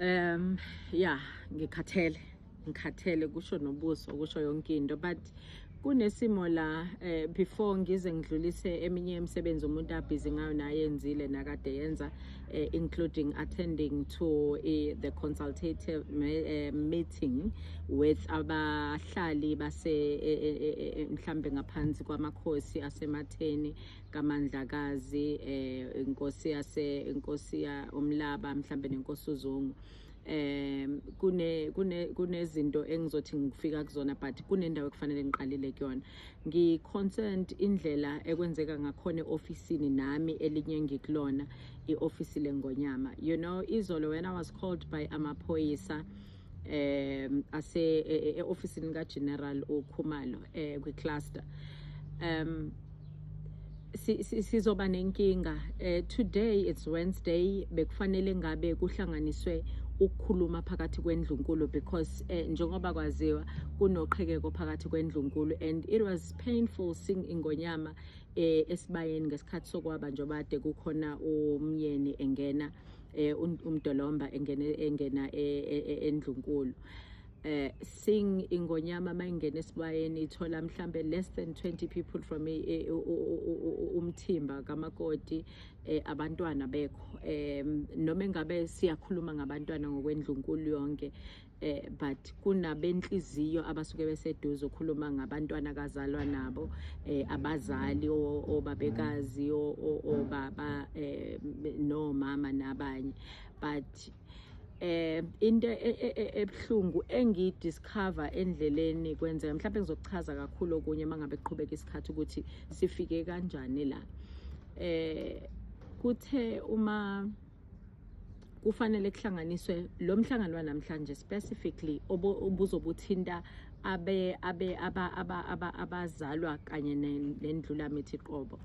Yeah, ngikhathele. Ngikhathele, kusho nobuso, kusho yonke into, but kunesimo la before ngize ngidlulise eminye imisebenzi umuntu abhizi ngayo nayenzile nakade yenza, including attending to the consultative meeting with abahlali base mhlambe ngaphansi kwamakhosi aseMatheni kaMandlakazi, inkosi yase inkosi ya uMlaba, mhlambe nenkosi uZungu. Kune kunezinto engizothi ngifika kuzona, but kunendawo ekufanele ngiqalile kuyona. Ngi-concerned indlela ekwenzeka ngakhona e-ofisini nami elinye ngikulona, i-ofisi lengonyama. Izolo when I was called by amaphoyisa ase e-ofisini kaGeneral uKhumalo kwi-cluster, sizoba nenkinga. Today it's Wednesday, bekufanele ngabe kuhlanganiswe ukukhuluma phakathi kwendlunkulu because njengoba kwaziwa kunoqhekeko phakathi kwendlunkulu, and it was painful seeing ingonyama esibayeni ngesikhathi sokwaba, njengoba kade kukhona umyeni engena, umdolomba engena endlunkulu. Seeing ingonyama mayingena esibayeni ithola mhlambe less than 20 people from umthimba kamakoti, abantwana bekho, noma engabe siyakhuluma ngabantwana ngokwendlunkulu yonke, but kunabenhliziyo abasuke beseduze, ukhuluma ngabantwana kazalwa nabo, abazali, obabekazi, obaba, nomama nabanye. But into ebhlungu engidiscover endleleni kwenzeka, mhlawumbe ngizokuchaza kakhulu okunye mangabe kuqhubeka isikhathi ukuthi sifike kanjani la. Kuthe uma kufanele kuhlanganiswe lo mhlangano wanamhlanje specifically obuzobuthinta abe abe aba aba aba abazalwa kanye nendlulamithi qobo,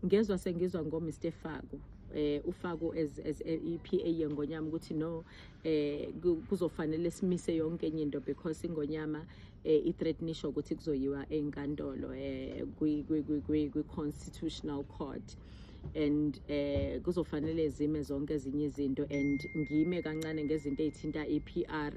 ngezwa sengizwa ngo Mr Faku, uFaku as iPA yengonyama, ukuthi no, kuzofanele simise yonke enye into because ingonyama i-threatenisha ukuthi kuzoyiwa enkantolo, kwi constitutional court, and kuzofanele zime zonke ezinye izinto and ngime kancane ngezinto ezithinta iPR,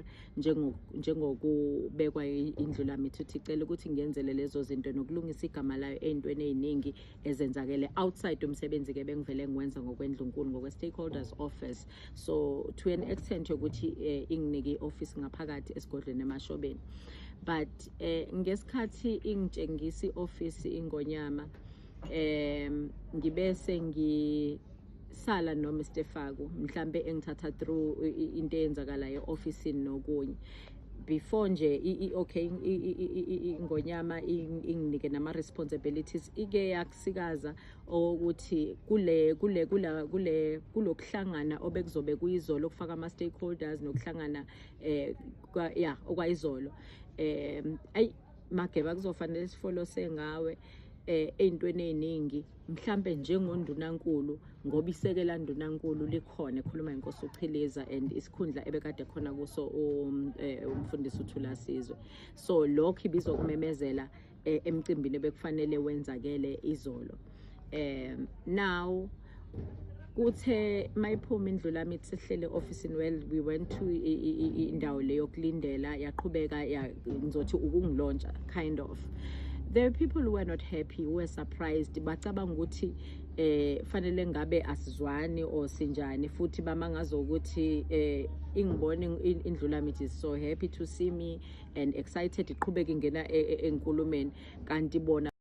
njengokubekwa indlulamithi, uthi icela ukuthi ngiyenzele lezo zinto nokulungisa igama layo ey'ntweni ey'ningi ezenzakele outside umsebenzi ke bengivele ngiwenza ngokwendlunkulu, ngokwe-stakeholders office. So to an extent yokuthi inginike i-office ngaphakathi esigodlweni eMashobeni. But ngesikhathi ingitshengisa i-office ingonyama, ngibe sengisala no Mr Faku, mhlambe engithatha through into eyenzakalayo e-officeini nokunye before nje okay, ingonyama inginike nama responsibilities, ike yakusikaza ukuthi kule kule kula kule kulokuhlangana obekuzobe kuyizolo, okufaka ama stakeholders nokuhlangana ya, okwayizolo, ayi Mageba, kuzofanele sifolose ngawe ey'ntweni ey'ningi, mhlambe njengondunankulu, ngoba isekela ndunankulu likhona, ekhuluma inkosi uChiliza and isikhundla ebekade khona kuso umfundisi uThulasizwe. So lokho ibizwa kumemezela emcimbini ebekufanele wenzakele izolo. Now kuthe mayiphuma indlulamithi sihlele office, well, we went to indawo leyo yokulindela, yaqhubeka ngizothi ukungilauncha kind of. There are people who were not happy, who were surprised, bacabanga ukuthi fanele ngabe asizwani or sinjani, futhi bamangaza ukuthi ingibone indlulamithi is so happy to see me and excited, iqhubeka ingena enkulumeni, kanti bona